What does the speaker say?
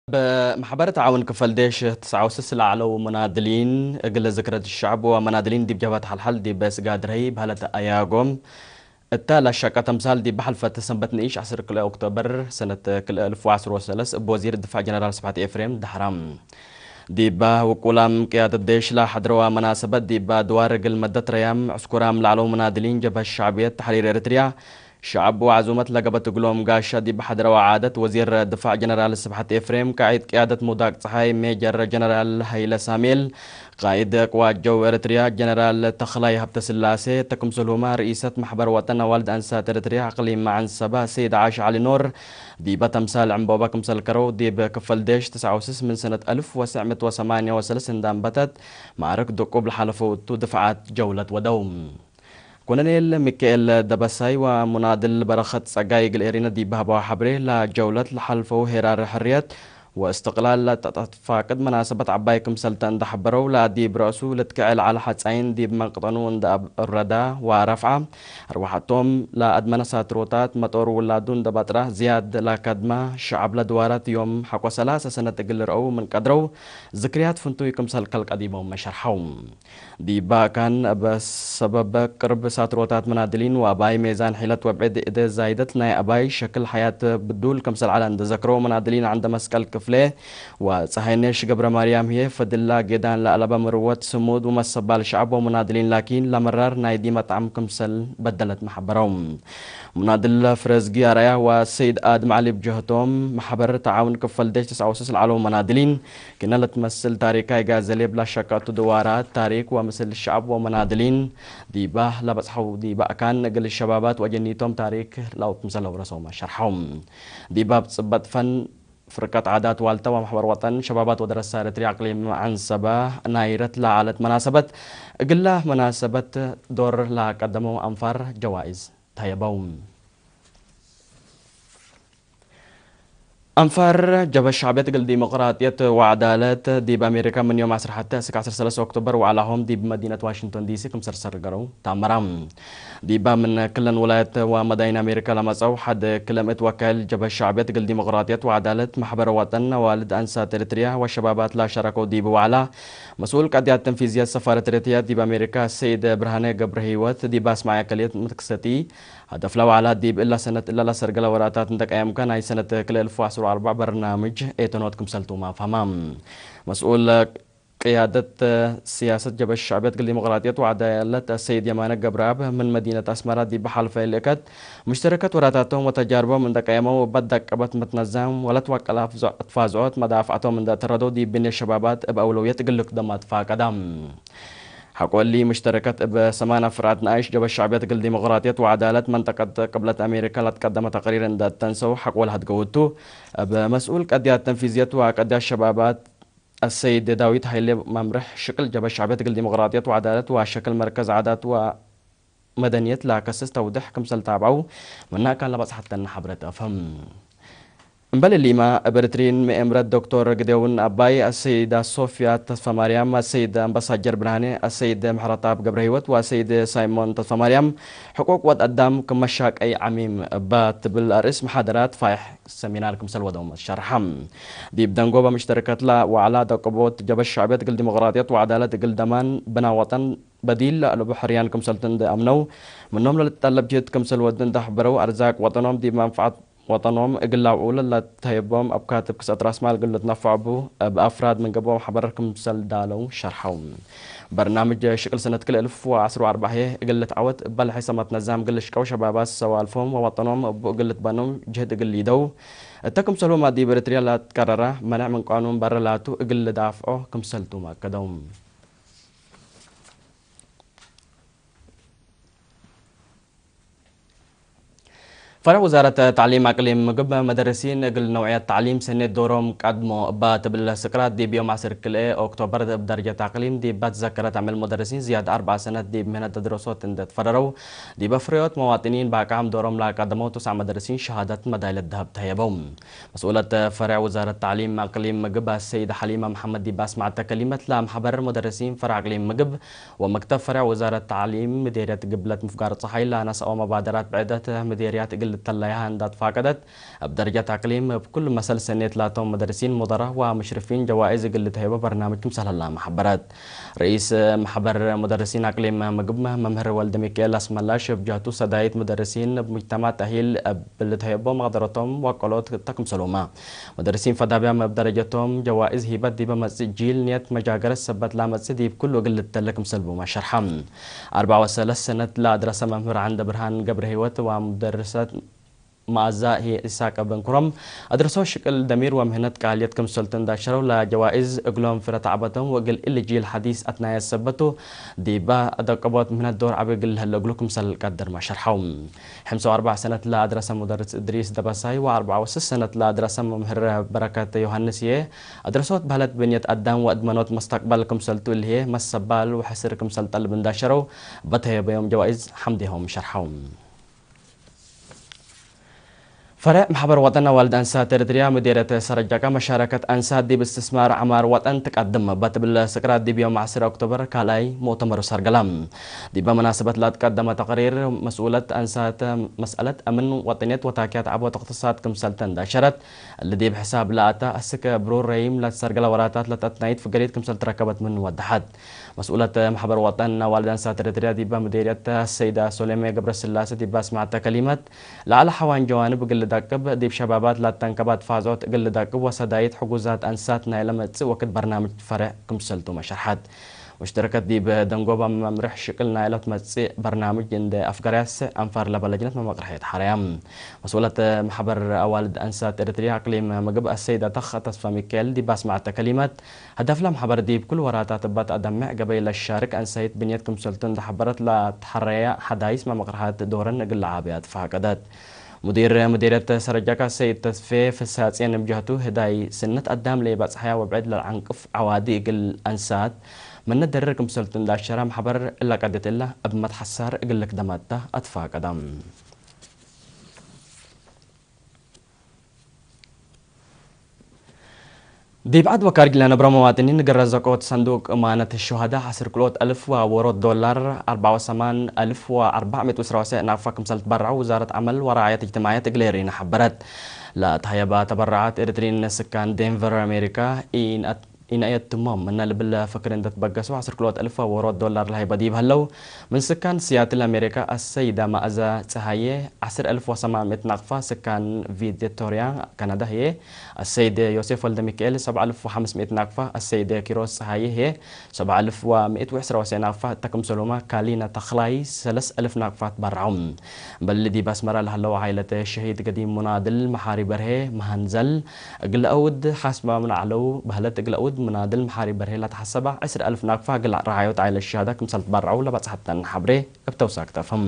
ብማሕበር ተዓውን ክፈል ዴሽ ተስዓውስስ ለዓለው መናድሊን እግለ ዝክረት ሸዕብ ወመናድሊን ዲብ ጀብሃት ሓልሓል ዲብ ስጋድረይ ባህለት ኣያጎም እታ ላሻቃ ተምሳል ዲብ ሓልፈት ሰንበት ንኢሽ ዓሰርተ ክልተ ኦክቶበር ሰነት ክልተ እልፍ ወዓሰርተ ሰለስተ እብ ወዚር ድፋዕ ጀነራል ስብሓት ኤፍሬም ዳሕራም ዲባ ውቁላም ቅያደት ዴሽ ላሓድረዋ መናሰበት ዲባ ድዋር እግል መደት ረያም ዕስኩራም ለዓለው መናድሊን ጀብሀት ሸዕብየት ተሕሪር ኤርትርያ ሸዕብ ወዓዙመት ለገበት እግሎም ጋሻ ዲብ ሓድረዋ ዓደት ወዚር ድፋዕ ጀነራል ስብሓት ኤፍሬም፣ ቃዒድ ቅያደት ሙዳቅ ፀሓይ ሜጀር ጀነራል ሃይለ ሳሙኤል፣ ቃኢድ ቅዋት ጀው ኤርትርያ ጀነራል ተኽላይ ሃብተስላሴ፣ ተክምስልሁማ ርኢሰት ማሕበር ወጠን ኣዋልድ ኣንሳት ኤርትርያ ኣቅሊም መዓንሰባ ሰይድ ዓሽ ዓሊ ኖር፣ ዲበ ተምሳል ዕምቦባ ክምሰል ከረው ዲብ ክፈል ዴሽ ተስዓውስስ ምን ሰነት ኣልፍ ወሰዕ ምት ወሰማንያ ወሰለስ እንዳንበተት ማዕርክ ድቁብ ለሓለፈውቱ ድፍዓት ጀውለት ወደው። ኮሎኔል ሚካኤል ደበሳይ ወሙናድል በረኸት ጸጋይ እግል ኤሪነ ዲብ ሃበዋ ሓብሬ፣ ለጀውለት ለሓልፈው ሄራር ሕርየት ወእስትቕላል ለተጠፋቅድ መናሰበት ዓባይ ክምሰልተ እንዳሕበረው፣ ለዲብ ረእሱ ልትክዐ ለዓለ ሓጻይን ዲብ መንቅጠኑ እንደ ኣብ ረዳ ወረፍዓ፣ ኣርዋሓቶም ለኣድመነ ሳትሮታት መጦር ውላዱ እንደ ባጥራ ዝያድ ለከድማ ሸዓብ ለድዋራት ዮም ሓቆ ሰላሳ ሰነት እግል ርአው ምን ቀድረው ዝክርያት ፍንቱይ ክምሰል ከልቀዲሞም መሸርሐው። ዲባ ካን በሰበበ ቅርብ ሳትሮታት መናድሊን ወአባይ ሜዛን ሒለት ወብዕድ እደ ዛይደት ናይ አባይ ሸክል ሐያት ብዱል ከምሰል ዓላ እንደዘክሮ መናድሊን ዓንደ መስቀል ክፍሌ ወፀሐይነሽ ገብረ ማርያም ህየ ፈድላ ጌዳን ለአለበ ምርወት ስሙድ ወመሰባል ሸዓብ ወመናድሊን ላኪን ለመራር ናይ ዲመ ጣዕም ክምሰል በደለት መሐበረው። ሙናድል ፍረዝጊ አርአያ ወሰይድ አድም ዓሊ ብጀህቶም ማሕበር ተዓውን ክፈል ደሽ ተስዓውስስ ለዓለሙ መናድሊን ኪነ ለትመስል ታሪካይ ጋዘሌ ብላ ሸቀቱ ድዋራት ታሪክ ወምስል ሸዓብ ወመናድሊን ዲባ ለበጽሐው ዲባ አካን እግል ሸባባት ወጀኒቶም ታሪክ ላውት ምሰለ ውረሰው መሸርሐው። ዲባ ብጽበጥ ፈን ፍርቀት ዓዳት ዋልታ ወማሕበር ወጠን ሸባባት ወደረሳ ኤርትሪ አቅሊም አንሰባ ናይረት ለዓለት መናሰበት እግላ መናሰበት ዶር ላቀደመው አንፋር ጀዋይዝ ተየበው። አንፋር ጀበ ሻዕብየት እግል ዲሞቅራጥየት ወዓዳለት ዲብ አሜሪካ ምን ዮም ዓሰርተ ሓሙሽተ እስክ ዓሰርተ ሰለስተ ኦክቶበር ወዓላሆም ዲብ መዲነት ዋሽንግቶን ዲሲ ክም ሰርሰር ገረው ታመራ። ዲባ ምን ክለን ውላየት ወመዳይን አሜሪካ ለመጸው ሓደ ክለምእት ወካይል ጀበ ሻዕብየት እግል ዲሞቅራጥየት ወዓዳለት ማሕበር ወጠን አዋልድ አንሳት ኤርትርያ ወሸባባት ላሸረከው ዲብ ወዓላ መስኡል ቀድያት ተንፊዝየት ሰፋረት ኤርትርያ ዲብ አሜሪካ ሰይድ ብርሃነ ገብረ ህይወት ዲብ አስማዕ አከልየት ምትክሰቲ ሀደፍ ለዋዕላ ዲብ እላ ሰነት እላ ለሰርገለ ወራታት እንተ ቀየምከ ናይ ሰነት ክልተ እልፍ ወዓሰርተ አርባዕ በርናምጅ ኤተኖት ክምሰልቱ ማፋማ። መስኡል ቅያደት ስያሰት ጀበሽ ሸዕብየት ግል ዲሞቅራጥየት ወዓዳለት ሰይድ የማነ ገብረአብ ምን መዲነት አስመራ ዲብ ሓልፈ ልእከት ሙሽተረከት ወራታቶም ወተጃርቦም እንደ ቀየመው በዳቀበት መትነዛም ወለት ዋቀላ ትፋዝዖት መዳፍዓቶም እንደ ተረዶ ዲብ ብኔ ሸባባት እብ አውለውየት ግልክ ደማት ፋቀዳም። ሐቆሊ ሙሽተረከት እብ ሰማና ፍርዓት ንኣይሽ ጀበ ሻዕብየት እግል ዲሞቅራጥየት ወዓዳለት መንጠቀት ቅብለት አሜሪካ ላትቀደመ ተቅሪር እንደ ተንሰው ሐቆል ሀድገውቱ እብ መስኡል ቀድያት ተንፊዝየት ወቀድያት ሸባባት አሰይድ ዳዊት ሀይሌ መምርሕ ሽቅል ጀበ ሻዕብየት እግል ዲሞቅራጥየት ወዓዳለት ወሸክል መርከዝ ዓዳት ወመደንየት ላከስስ ተውድሕ ክምሰል ታብዐው ምናካን ለበጽሐተን ሐብረት አፈም። እምበል ሊማ እብ ኤርትሪን ምእምረት ዶክቶር ግደውን አባይ፣ አሰይዳ ሶፊያ ተስፋማርያም፣ አሰይድ አምባሳጀር ብርሃኔ፣ አሰይድ ምሕረተኣብ ገብረህይወት ወአሰይድ ሳይሞን ተስፋማርያም ሕቁቅ ወድ አዳም ክም መሻቀይ ዓሚም እባ ትብል አርእስ መሓደራት ፋይሕ ሰሚናር ክምሰል ወደው መሸርሓ። ዲብ ደንጎበ ምሽተርከትላ ወዓላ ደቅቦት ጀበሽ ሻዕብየት እግል ዲሞቅራጥየት ወዓዳለት እግል ደማን ብና ወጠን በዲል ለአለቡ ሕርያን ክምሰልትን ደአምነው ምኖም ለልትጠለብ ጅህድ ክምሰል ወድን ዳሕበረው አርዛቅ ወጠኖም ዲብ መንፍዓት ወጠኖም እግል ላውዑ ለተየቦም አብ ካትብ ክሰት ራስማል እግል ልትነፈዐቡ እብ አፍራድ ምን ገብኦም ሐበር ክምሰል ዳለው ሸርሐው። በርናምጅ ሽቅል ሰነት ክልተ እልፍ ወዓሰርተ አርባዕ ህየ እግል ልትዓወት እበ ለሐሰመት ነዛም እግል ልሽቀው ሸባባት ሰዋልፎም ወወጠኖም እቡ እግል ልትበኖም ጅህድ እግል ሊደው እተ ክምሰልሁም አዲብ ኤርትርያ ላትቀረራ መነዕ ምን ቃኑን በረ ላቱ እግል ልዳፍዖ ክምሰልቱ ማከደው። ፈረዕ ውዛረት ተዕሊም አቅሊም ምግብ መደረሲን እግል ነውዕያት ተዕሊም ሰኔት ዶሮም ቀድሞ እባ ትብል ስቅራት ዲብ ዮም ዓሰርተ ክልተ ኦክቶበር እብ ደረጀት አቅሊም ዲብ ባትዘከረት አመል መደረሲን ዝያድ አርብዓ ሰነት ዲብ ምህነት ተድረሶት እንደ ትፈረረው ዲበ ፍሬዮት መዋጥኒን በአቃም ዶሮም ላቀደመው ቱስዓ መደረሲን ሸሃደት መዳይለት ደሀብ ተየበው። መስኡለት ፈረዕ ውዛረት ተዕሊም አቅሊም ምግብ አሰይድ ሐሊማ መሐመድ ዲብ አስማዕተ ከሊመት ለአምሐበር መደረሲን ፈረዕ አቅሊም ምግብ ወመክተብ ፈረዕ ውዛረት ተዕሊም ምዴርየት ግብለት ምፍጋር ፀሓይ ለአነስአው መባደራት ብዕደት ምዴርያት እግል ተላያ እንዳተፋቀደት ኣብ ደረጃ ታቅሊም ኣብ ኩሉ መሰል ሰኔት ላቶም መደርሲን ሙደራ ወሙሽርፊን ጀዋኢዝ እግል ተሄቦ በርናምጅ ክምሰል ሀላ መሐበረት። ርኢስ ማሕበር ሙደርሲን ኣቅሊም ምግብ መምህር ወልደ ሚካኤል ኣስመላሽ ኣብ ጃቱ ሰዳይት ሙደርሲን ኣብ ሙጅተማ ተሂል ኣብ ብልተሄቦ መቅደረቶም ዋቆሎት ተክምሰሉማ። ሙደርሲን ፈዳብያም ኣብ ደረጀቶም ጀዋኢዝ ሂበት ዲበ መጽእ ጂል ኒየት መጃገረት ሰበት ላመጽእ ዲብ ኩሉ እግል ልተለ ክምሰልቡማ ሸርሓ። ኣርባዓ ወሰለስተ ሰነት ላድረሰ መምህር ዓንደ ብርሃን ገብረ ህይወት ወሙደርሰት መኣዛ ኢሳቅ በንኩሮም ኣድረሶ ሽቅል ደሚር ወምህነት ቃልየት ክምሰልቱ እንዳሸረው ለጀዋኢዝ እግሎም ፍረ ተዕበቶም ወእግል እሊ ጂል ሐዲስ ኣትናየ ሰበቱ ዲባ ደቀቦት ምህነት ዶር ዓቢ እግል ለህለ እግሉ ክምሰል ቀደር ማሸርሐው። ሕምሳ ወኣርባዕ ሰነት ለኣድረሰ ሙደርስ እድሪስ ደበሳይ ወኣርባዓ ወስስ ሰነት ለኣድረሰ መምህር በረከት ዮሐንስ እየ። ኣድረሶት ባህለት ብንየት ኣዳም ወእድመኖት መስተቅበል ክምሰልቱ እልሄ መሰባል ወሐስር ክምሰል ጠልብ እንዳሸረው በተየበዮም ጀዋኢዝ ሐምዴሆም ሸርሐው። ፈረዕ ማሕበር ወጠን ኣዋልድ ኣንሳት ኤርትርያ ምዴረት ሰረጃቃ መሻረከት ኣንሳት ዲብ እስትስማር ዓማር ወጠን ትቀድም በትብል ስቅራት ዲብ ዮም ዓስር ኦክቶበር ካልኣይ ሙእተመሩ ሰርገላ። ዲበ መናስበት ላትቀደመ ተቅሪር መስኡለት ኣንሳት መስኣለት ኣምን ወጠንየት ወታኪያት ዓቦት እቅትሳድ ክምሰልተ እንዳሸረት እሊ ዲብ ሕሳብ ለኣታ ኣስከ ብሩር ረይም ላትሰርገላ ወራታት ለተትናይት ፍገሪት ክምሰል ትረከበት ምን ወደሓት። መስኡለት ማሕበር ወጠን ኣዋልድ ኣንሳት ኤርትርያ ዲባ ምዴርየት ሰይዳ ሶሌሜ ገብረስላሴ ዲባ ስማዕተ ከሊመት ለዓለ ሓዋን ጀዋንብ እግል ዳቅብ ዲብ ሸባባት ላተንከባት ፋዞት እግል ዳቅብ ወሰዳይት ሕጉዛት ኣንሳት ናይ ለመጽእ ወክድ በርናምጅ ፈረዕ ክምሰልቱ መሸርሓት። ሙሽተረከት ዲብ ደንጎባ መምርሕ ሽቅል ናይ ለትመጽእ በርናምጅ እንደ ኣፍጋርያስ ኣንፋር ለበለጅነት መመቅርሐት ሓረያ። መስኡለት ማሕበር ኣዋልድ ኣንሳት ኤርትርያ ኣቅሊም ምግብ ኣሰይዳ ተኽ ተስፋ ሚካኤል ዲባ ስማዕተ ከሊመት ሀዳፍ ለማሕበር ዲብ ኩሉ ወራታት እባት ኣደምዕ ገበይ ለሻርክ ኣንሳይት ብንየት ክምሰልቱ እንዳሐበረት ለተሐረያ ሐዳይስ መመቅርሐት ዶረን እግል ለዓብያ ትፋቀደት። ሙዲር ሙዲርየት ሰረጃካ ሰይድ ተስፌ ፍሳጼን እብ ጀህቱ ህዳይ ስነት ኣዳም ለይበጽሐያ ወብዕድ ለልዓንቅፍ ዓዋዲ እግል ኣንሳት መነ ደርር ክምሰልቱ እንዳሸረ ማሕበር እላ ቀደት እላ እብ መትሐሳር እግል ልክደማታ ኣትፋቀዳ። ዲብ ዓድ ወካርጅ ለነብረ መዋጥኒን ግረ ዘቆት ሰንዱቅ እማነት ሹሃዳ ዓስር ክልኦት ኣልፍ ወወሮት ዶላር ኣርባዓ ወሰማን ኣልፍ ወኣርባዕ ሚእት ወስራ ወሰዕ ናቅፋ ክምሰል ትበርዐው ውዛረት ዓመል ወረዓየት እጅትማዕየት እግሌሪና ሐበረት። ለተሃየባ ተበረዓት ኤርትሪን ስካን ዴንቨር ኣሜሪካ ኢንኣት ኢነየትሞም ምነ ልብል ፍክር እንደ ትበገሱ ዓስር ክልኦት ኣልፍ ወወሮት ዶላር ለሃይበ ዲብ ሀለው። ምን ስካን ሲያትል ኣሜሪካ ኣሰይዳ ማእዛ ጸሃየ ዓስር ኣልፍ ወሰማን ሚእት ናቅፋ፣ ስካን ቪክቶሪያ ካናዳ ህየ ኣሰይድ ዮሴፍ ወልደ ሚካኤል ሰብዓ ኣልፍ ወሓምስ ሚእት ናቅፋ፣ ኣሰይድ ኪሮስ ጸሃየ ህየ ሰብዓ ኣልፍ ወሚእት ወዕስራ ወሰ ናቅፋ፣ እተ ክምሰሉማ ካሊና ተኽላይ ሰለስ ኣልፍ ናቅፋ ትበርዖም። በሊ ዲብ ኣስመራ ለሀለው ዓይለት ሸሂድ ገዲም ሙናድል መሓሪ በርሄ መሃንዘል እግል ኣውድ ሓስባ ምናዕለው በህለት እግል ኣውድ ምናድል መሓሪ በርሄ ለተሓሰባ ዕስር ኣልፍ ናቅፋ እግል ረዓዮት ዓይለት ሸሃዳ ክምሰል ትበርዐው ለበጽሐተን ሓብሬ እብ ተውሳክ ተፍህም።